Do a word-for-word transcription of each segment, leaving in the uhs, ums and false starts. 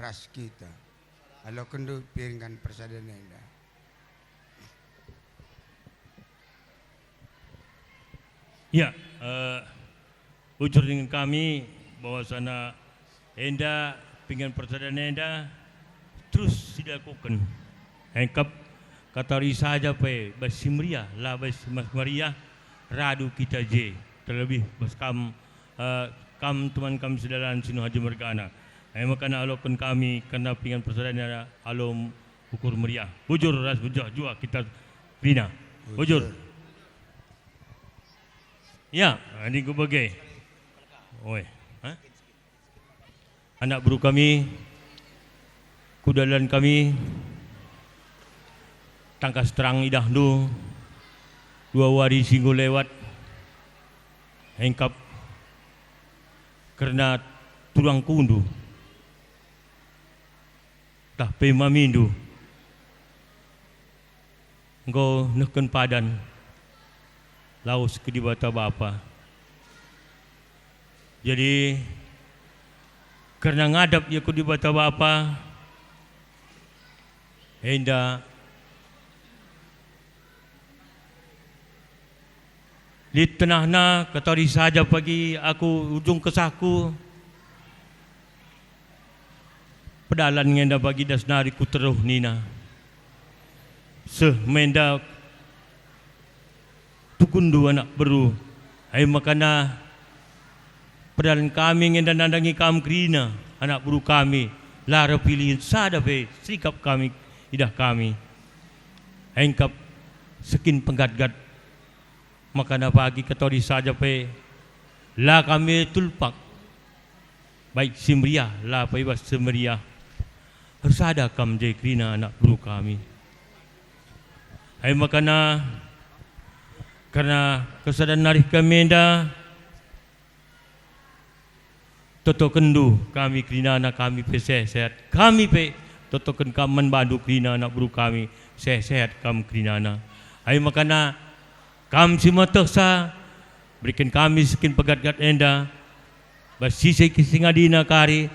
ras kita. Alokenndu piringan persadan enda. Ya, eh, bujur dingen kami bahwasana enda piringan persadan enda terus silakoken. Engkap katari saja pe bas si meriah, la bas si mas meriah, radu kita je, terlebih bas kam, eh, kam teman kami sedalan si Nuh Haji mergana. E maka aloken kami kerna piringan persadan enda alu ukur meriah. Bujur ras mejuah-juah kita kerina. Bujur. Bujur. Ya, adi ku bage. Oi, ha? Anak beru kami, kudalan kami, tangkas terang idahndu, dua wari si enggo lewat, engkap kerna turangkundu, tah pe mamindu. Enggo nehken padan, lawes ku Dibata Bapa. Jadi, kerna ngadap ia ku Dibata Bapa, enda lit tenahna, katari saja pagi aku ujung kesahku. Pedalan nge enda bagi das nari ku teruh nina, "Seh me enda tukunndu anak beru." Ai makana pedalan kami nge enda nandangi kam kerina, anak beru kami, la erpilih sada pe sikap kami, idah kami. Engkap sekin penggatgat. Makana pagi katari saja pe, la kami tulpak, baik si meriah, la pe i bas si meriah. Ersada kam je kerina anak beru kami. Ai makana, kerna kesadan nari kami enda, totokenndu kami kerinana, kami pe sehat-sehat. Kami pe totoken kam man bandu kerina anak beru kami, sehat-sehat kam kerinana. Ai makana kam si metehsa, beriken kami sekin pegatgat enda, bas sise si ngadina kari,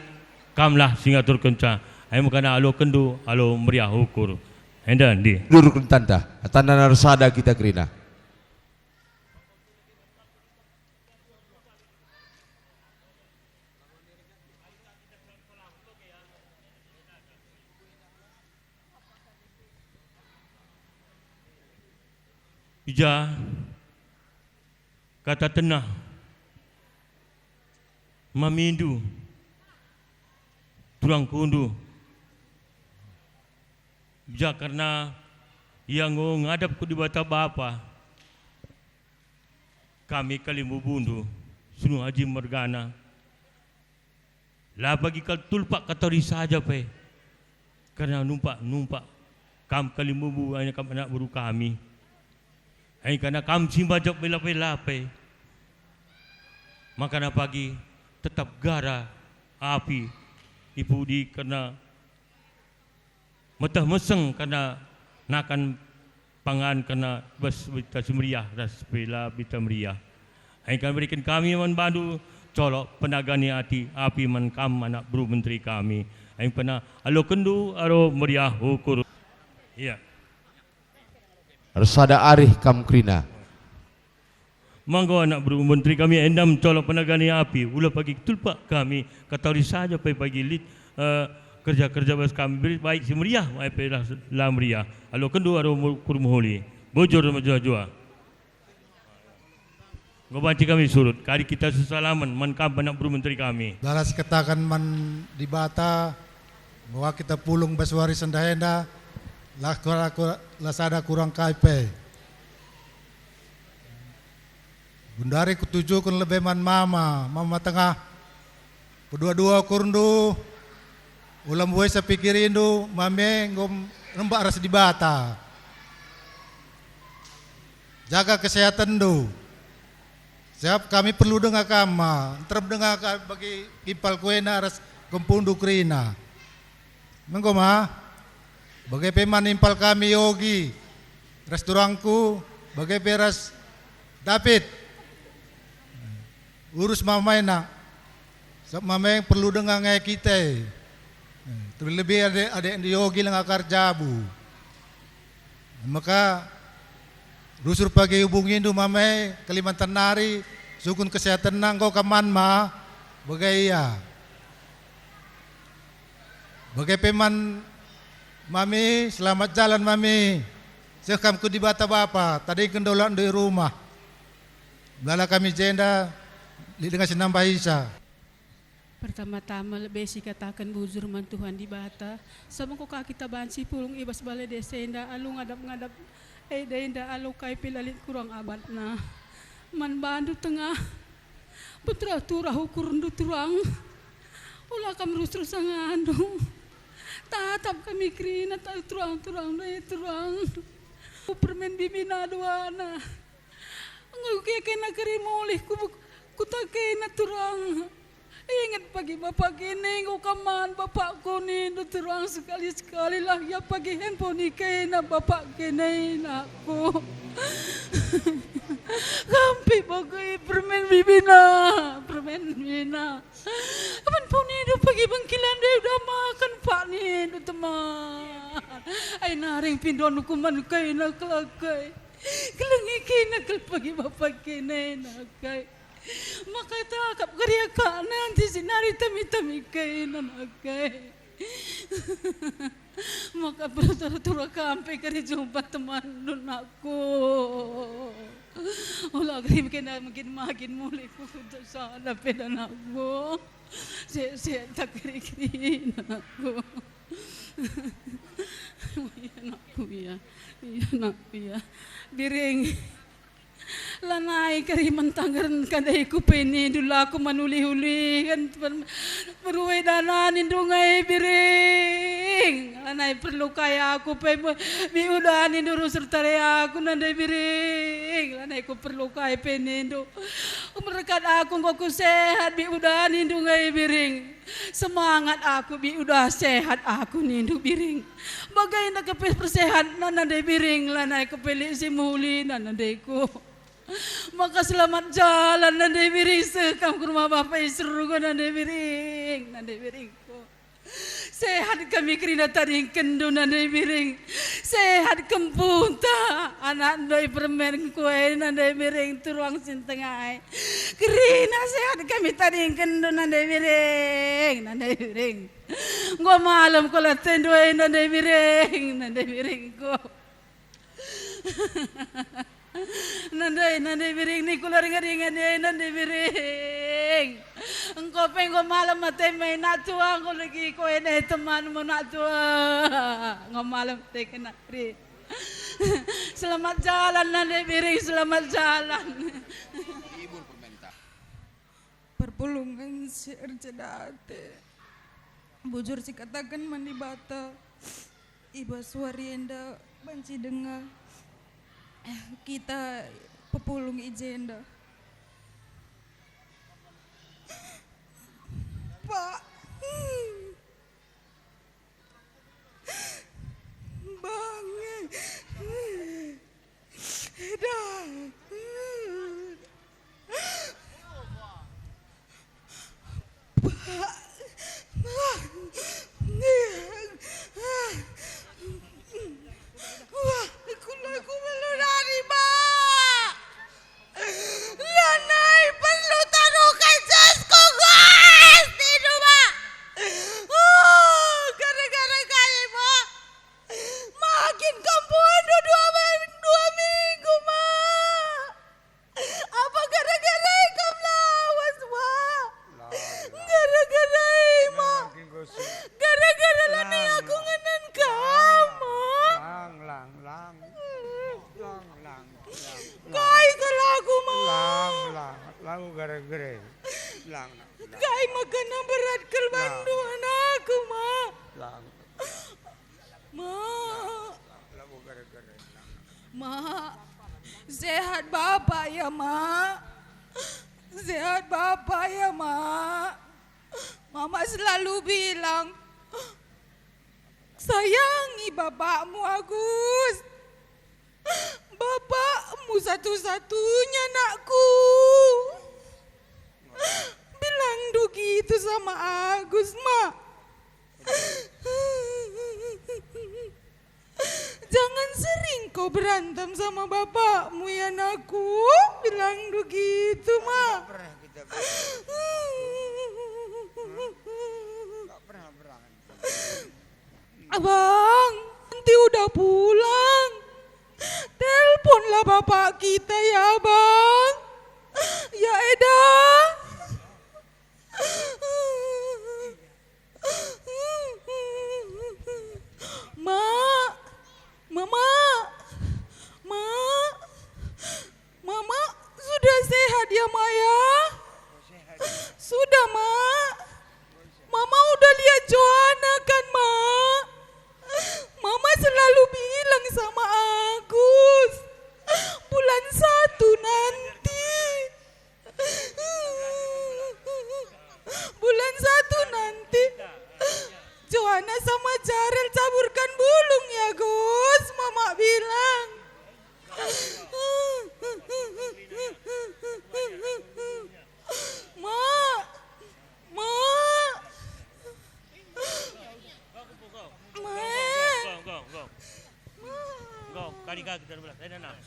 kamlah si ngaturkenca. Ai makana alokenndu alu meriah ukur. Enda ndi? Durken tanda, tanda ersada kita kerina. I ja kata tenah mamindu, turangkundu, i ja kerna ia enggo ngadap ku Dibata Bapa. Kami kalimbubundu, si Nuh Haji mergana, la bagi kal tulpak katari saja pe, kerna numpak-numpak kam kalimbumbu, anak beru kami. Ai kerna kam si mbajak bela-bela pe. Makana pagi tetap gara api i pudi kerna meteh meseng kerna nakan pangan kerna bas Berita Si Meriah ras pe la Berita Meriah. Engkan beriken kami man bandu colok pendagan ni ati api man kam anak beru menteri kami. Engkana alokenndu alu meriah ukur. Iya. Ersada arih kam kerina. Manggo anak beru menteri kami enda mencolok pendagan ni api, ula pagi tulpak kami, katari saja pe pagi lit, eh, kerja-kerja bas kami, baik si meriah, baik pe la, la meriah. Alokenndu alu mu-, ukur mehuli. Bujur mejuah-juah. Enggo banci kami surut, kari kita sesalamen, man kam anak beru menteri kami. Dalas kataken man Dibata, bahwa kita pulung bas wari sendah enda, la kura-, kura-, la sada kurang kai pe. Gundari kutujuken lebe man mama, mama tengah. Pedua-dua ukurndu, ula mbuesa pikirindu, mame enggo rembak ras Dibata. Jaga kesehatenndu. Sebab kami perlu denga kam, nterem denga kami bagi impal kuena ras kempundu kerina. Enggo ma, bage pe man impal kami Yogi ras turangku, bage pe ras David. Urus mamaena, sabap mamae perlu denga nge kita e. Terlebih adek-adek Yogi langa kar jabu. Maka rusur pagi hubungindu mame Kalimantan nari, sukun kesehatenna enggo kam man ma, bage ia. Bage pe man mami, selamat jalan mami. Seh kam ku Dibata Bapa, tadingken dolakndu i rumah. Melala kami jenda, lit denga si nambahisa. Pertama-tama lebe sikataken bujur man Tuhan Dibata, sabap enggo ka kita banci pulung i bas bale desa enda alu ngadap-ngadap enda, enda alu kai pe la lit kurang abatna. Man bandu tengah, peturah-turah ukurndu turang, ula kam rusur sangandu. Tatap kami kerina ta-, turang-turang ndai turang. Permen bibina duana. Enggo kekena keri mulih ku, kutakena turang. Inget pagi bapak kene enggo kam man bapakku nindu turang sekali-sekalilah ia pagi handphone ikena bapak kene nakku. Kampi bagi permen bibina, permen bibina. Apan pau nindu pagi bengkilan deh udah makan pak nindu teman. Ai naring pindon kuman kaina kelakai. Kelengi kena kel pagi bapak kene nakai. Maka takap geria kak nanti si nari tami-tami kena nakai. Maka pertur-tur kampe kari jumpa teman nakku. Ola kari kena makin-makin mulih ku kutuk sana pe nakku. Sek-sek tak kiri-kiri nakku. Iya nakku iya. Iya nakku iya. Biring. Lanai kari mentangeren kadai ku pe nindu la ku manulih-ulihen per-, perue dana nindu ngai biring. Lanai perlu kai aku pe me-, mi udah nindu rusur tare aku nandai biring. Lanai ku perlu kai pe nindu. Merkat aku enggo ku sehat mi udah nindu ngai biring. Semangat aku bi udah sehat aku nindu biring. Bagainda kepe persehatna nandai biring lanai kepe lit si muli nandaiku. Maka selamat jalan nandai biring seh kam ku rumah Bapa i surga nandai biring, nandai biringku. Sehat kami kerina tadingkenndu nandai biring. Sehat kempunta anakndu i permen kuai nandai biring turuang sintengai. Kerina sehat kami tadingkenndu nandai biring, nandai biring. Enggo malem kula tendu ai nandai biring, nandai biringku. Nandai, nandai biring ni kula ringat-ringat ai nandai biring. Engko pe enggo malem ate mai nak tua engko lagi koe ne temanmu nak tua. Enggo malem ate kena ri. Selamat jalan nandai biring, selamat jalan. Perpulungen si erceda ate. Bujur sikataken man Dibata, i bas wari enda banci denga kita pepulung i jenda. Pak. Bange. Dah. Pak. Wah, kula ku melu nari, Pak. Lanai perlu taruh kai jas ku gas tidu, Pak. Oh, gara-gara kai, Pak. Makin kampundu dua men-, dua minggu, Mak. Apa gara-gara ikam lawas, Mak? Gara-gara i, Mak. Gara-gara lanai aku ngenen kam, Mak. Lang, lang, lang. Lang, lang, lang. Kai salahku, Mak? Lang, lang. Lagu gara-gara. Lang, lang. Kai maka na berat kal bandu anakku, Mak? Lang. Mak. Mak. Sehat Bapak ya, Mak. Sehat Bapak ya, Mak. Mama selalu bilang, "Sayangi bapakmu, Agus. Bapakmu satu-satunya, nakku." Bilang begitu sama Agus, Mak. berantem sama bapakmu ya, nakku? Bilang begitu, Mak. Nggak pernah kita berantem. Nggak pernah berantem. Abang, nanti udah pulang. Telponlah bapak kita ya, Abang. Ya, Eda. Mak, Mama, Mak, Mama sudah sehat ya, Mak ya? Sudah, Mak. Mama udah lihat Joanna kan, Mak? Mama selalu bilang sama Agus, bulan satu nanti. Bulan satu nanti, Joanna sama Jarel caburkan bulung ya, Gus, Mama bilang. Mak, Mak, Mak. Go, go, go, go. Go, kali ka kita dua belas. Lain anak.